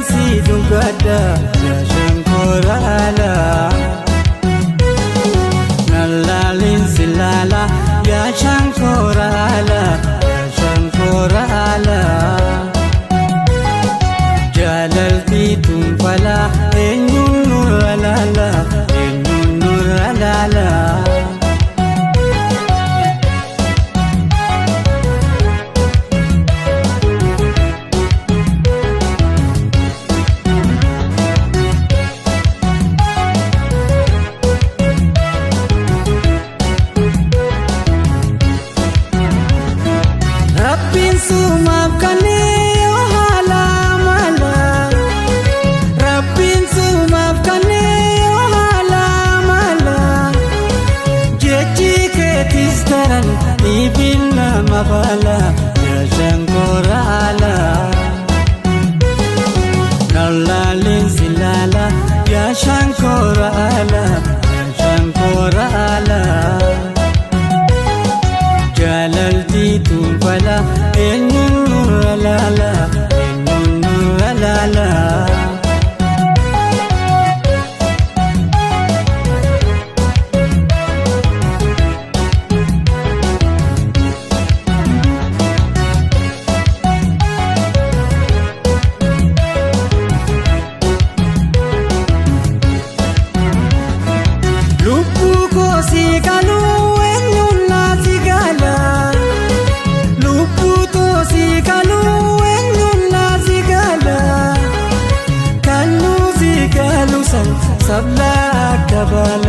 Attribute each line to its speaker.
Speaker 1: si dhungadha yaa shankoraala. Nalaalin si laala yaa shankoraala yaa shankoraala. Jaalalti tunfala eenyuun nurra laala eenyuun nurra laala. Rabbiin sumaaf kannee yoo haala mala. Rabbiin sumaaf kannee yoo haala mala. Jechi keetis daran dhiibin nama faala yaa shankoraala. Nalaalin si laala yaa shankoraala yaa shankoraala. Jaalalti tunfala eenyuun nurra laala eenyuun nurra laala. Lubbuu koo si galuu eenyuun naa si gala. Lubbuu too si galuu eenyuun naa si gala. Kan nu si galu san sabla akka baala.